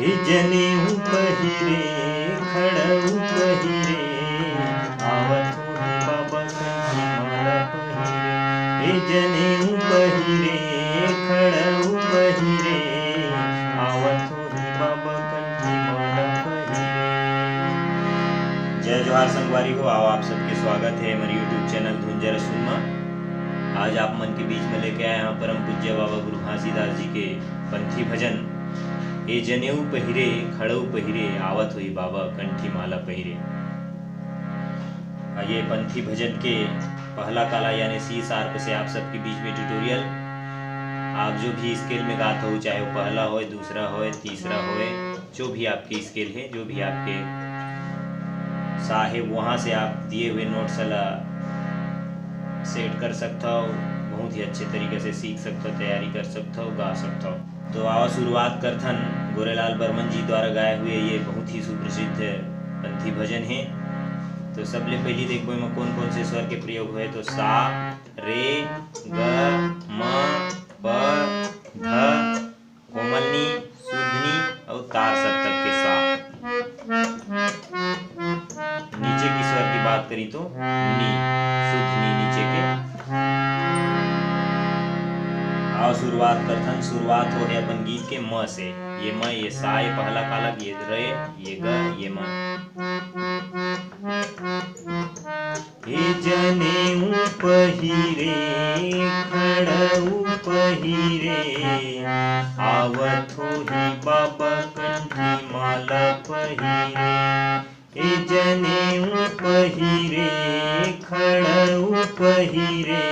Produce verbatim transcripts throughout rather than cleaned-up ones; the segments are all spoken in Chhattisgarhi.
ए जनेऊ पहिरे, खड़ऊ पहिरे, आवत होही बाबा कंठी माला पहिरे। ए जनेऊ पहिरे, खड़ऊ पहिरे, आवत होही बाबा कंठी माला पहिरे। जय जोहार संगवारी हो, आओ आप सबके स्वागत है हमारे YouTube चैनल धुंजर सुनमा। आज आप मन के बीच में लेके आए हैं परम पूज्य बाबा गुरु घासीदास जी के पंथी भजन, ए जनेऊ पहिरे, खड़ऊ पहिरे, आवत होही बाबा कंठी माला पहिरे। आ, ये पंथी भजन के पहला काला यानी सी शार्प से आप सबके बीच में ट्यूटोरियल। आप जो भी स्केल में गात हो, चाहे वो पहला होए, दूसरा होए, तीसरा होए, जो भी आपके स्केल है, जो भी आपके सा है, वहाँ से आप दिए हुए नोट्स ला सेट कर सकता हो, बहुत ही अच्छे तरीके से सीख सकता हो, तैयारी कर सकता हो, गा सकता हो। तो आओ शुरुआत करथन गोरेलाल बर्मन जी द्वारा गाए हुए ये बहुत ही सुप्रसिद्ध पंथी भजन है। तो सबले पहली देखबो एमा कौन कौन से स्वर के प्रयोग हुए, तो सा, रे, ग, म, प, ध, कोमलनी, शुद्धनी और तार सप्तक के सा। नीचे की स्वर की बात करी तो नी, शुद्धनी नीचे के। आओ शुरुआत करथन, शुरुआत हो है अपन गीत के म से। ये म, ये सा, ये पहला कालक, ये रे, ये ग, ये म। ए जनेऊ पहिरे, खड़ऊ पहिरे, आवत होही बाबा कंठी माला पहिरे। ए जनेऊ पहिरे, खड़ऊ पहिरे,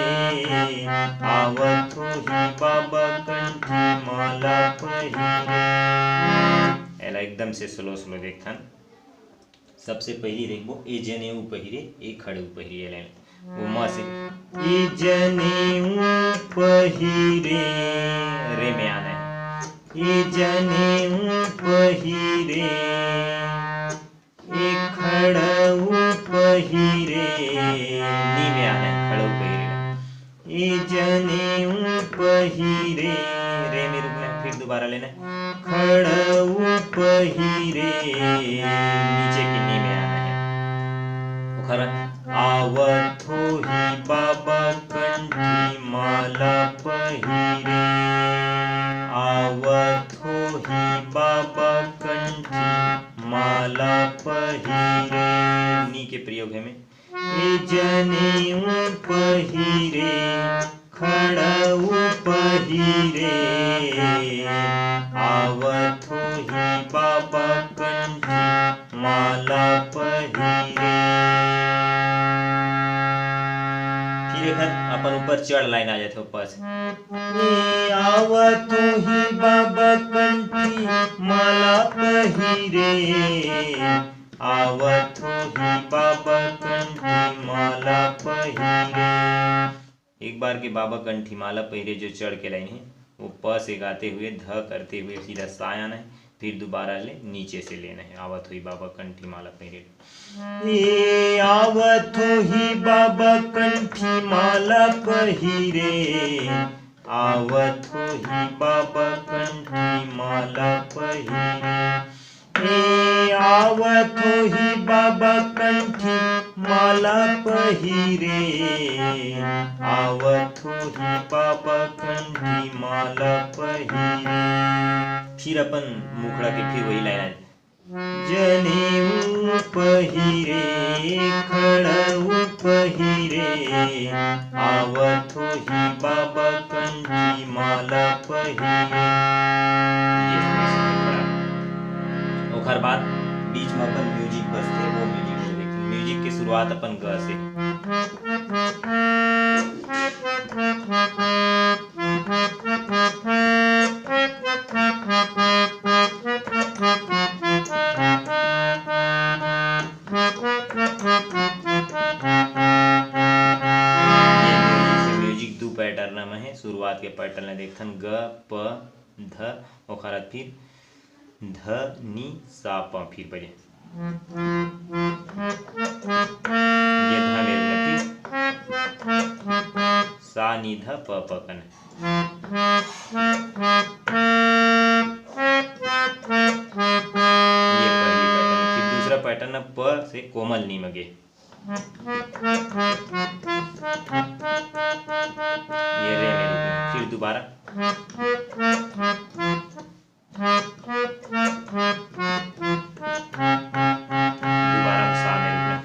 आवत होही बाबा कंठी माला पहिरे। एला एकदम से स्लो स्लो देखथन। सबसे पहली देखबो, ए जनेऊ पहिरे, ए खड़ऊ पहिरे, ये लाइन। वो म से, ए जनेऊ पहिरे, रे में आना है। ए जनेऊ पहिरे, ए खड़ऊ पहिरे, नी में आना है, खड़ऊ पहिरे। ए जनेऊ पहिरे, रे में रुकना है, फिर दोबारा लेना है। खड़ऊ पहिरे, नीचे की नी में आना है। ओखर बाद, आवत होही बाबा कंठी माला पहिरे, आवत होही बाबा कंठी माला पहिरे। नी के प्रयोग है में, ए जनेऊ पहिरे, खड़ऊ पहिरे, आवत होही बाबा कंठी माला पहिरे। फिर एक बार अपन ऊपर चढ़ लाइन आ जाथे ऊपर से। ए आवत होही बाबा कंठी माला पहिरे, आवत होही बाबा कंठी माला पहिरे। एक बार के बाबा कंठी माला पहिरे जो चढ़ के लाइन है, वो प से गाते हुए, ध करते हुए सीधा सा आना है, फिर दोबारा ले नीचे से लेना है। आवत होही बाबा कंठी माला पहिरे। ए आवत होही बाबा कंठी माला पहिरे, आवत होही बाबा कंठी माला पहिरे। ए आवत होही बाबा कंठी माला पहिरे, आवत होही बाबा कंठी माला पहिरे। फिर अपन मुखड़ा के फिर वही लाइन आए। जनेऊ पहिरे, खड़ऊ पहिरे, आवत होही बाबा कंठी माला पहिरे। ये थोड़ा सा मुखड़ा। ओखर बाद बीच में अपन म्यूजिक बजथे, वो म्यूजिक को देखिए। म्यूजिक के शुरुआत अपन ग से। ये म्यूजिक, म्यूजिक दू पैटर्न में है। शुरुआत के पैटर्न ला देखथन, ग, प, ध, ओखर बाद फिर ध, नि, सा, प, फिर पहले ये ध में रुकना, फिर सा, नि, ध, प, प करना। कोमल नी म गे। ये रे में रुकना, फिर दोबारा। दोबारा सा में रुकना।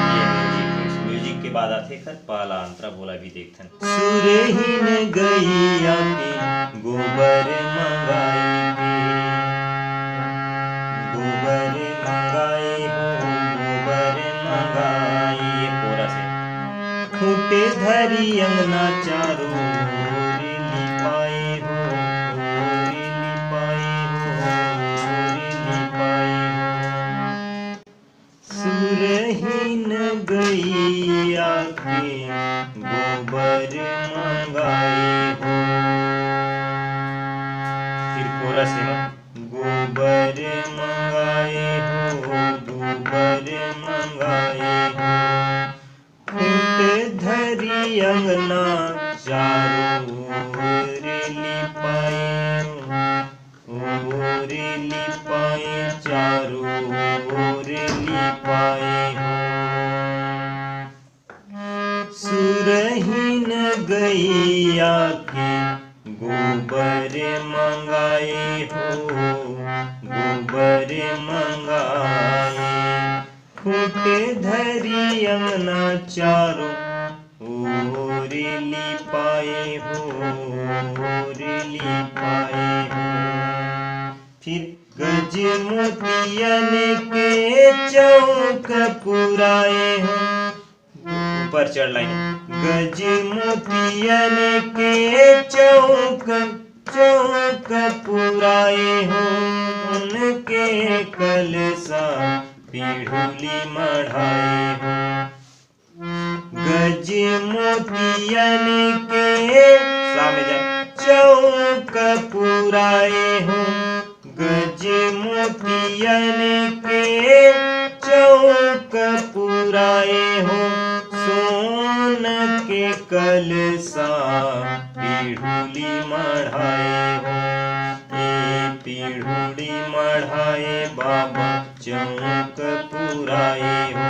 ये music है, इस music के बाद आथे एकर पहला अंतरा, बोला भी देखथन। सुरहीन गैया के गोबर मंगाई के, गोबर मंगाई हो, गोबर मंगाई। ये पूरा से। खूंटे धरी अंगना चारों ओर लिपाई हो, ओर लिपाई हो, ओर लिपाई हो। सुरहीन गैया के गोबर मंगाए हो। फिर कोरस एमा। गोबर मंगाए हो, गोबर मंगाए हो। खूंट धरी अंगना चारों ओर लिपाए हो। ओर लिपाए, चारों ओर लिपाए हो। सुरहीन गैया के गोबर मंगाए हो, गोबर मंगाए। खूंट धरी अंगना चारों ओर लिपाए हो, ओर लिपाए हो। फिर गज मोतियन के चौक पुराए हो। ऊपर चढ़ लाइन। गज मोतियन के चौक, चौक पुराए हो। उनके कलसा पीढ़ुली मढ़ाए हो। गज मोतियन के सा में जा। चौक पुराए हो। गज मोतियन के चौक पुराए हो। सोन के कलसा पीढ़ुली मढ़ाए हो। ए पीढ़ुली मढ़ाए बाबा चौक पुराए हो।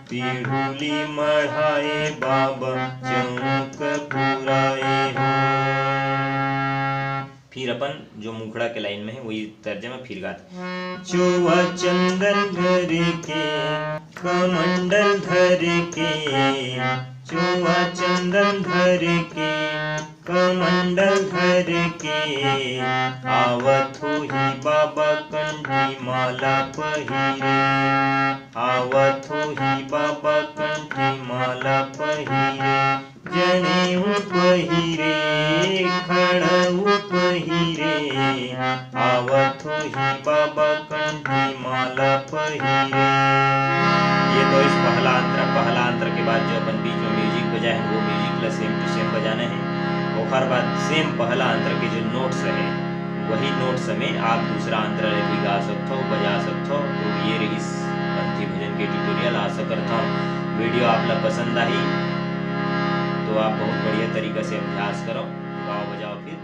पीढ़ुली मढ़ाए बाबा चौक पुराए हो। फिर अपन जो मुखड़ा के लाइन में है, वही तर्जमा फिर गात। चोवा चंदन धर के, कमंडल धर के, चोवा चंदन धर के, कमंडल धर के। आवत होही बाबा कंठी माला पहिरे, आवत होही बाबा कंठी माला पहिरे। जनेऊ पहिरे, खड़ऊ पहिरे, आवत होही बाबा कंठी माला पहिरे। ये तो इस पहला अंतरा, पहला अंतरा के बाद जो अपन बीच में music बजाए हैं, वो music ला same to same बजाना है। ओकर बाद same पहला अंतरा के जो notes रहे, वही notes में आप दूसरा अंतरा ला भी गा सकथो, बजा सकथो। तो ये रहिस पंथी भजन के tutorial। आशा करता हूँ video आप ला पसंद आही, तो आप बहुत बढ़िया तरीका से अभ्यास करो, गाओ बजाओ फिर।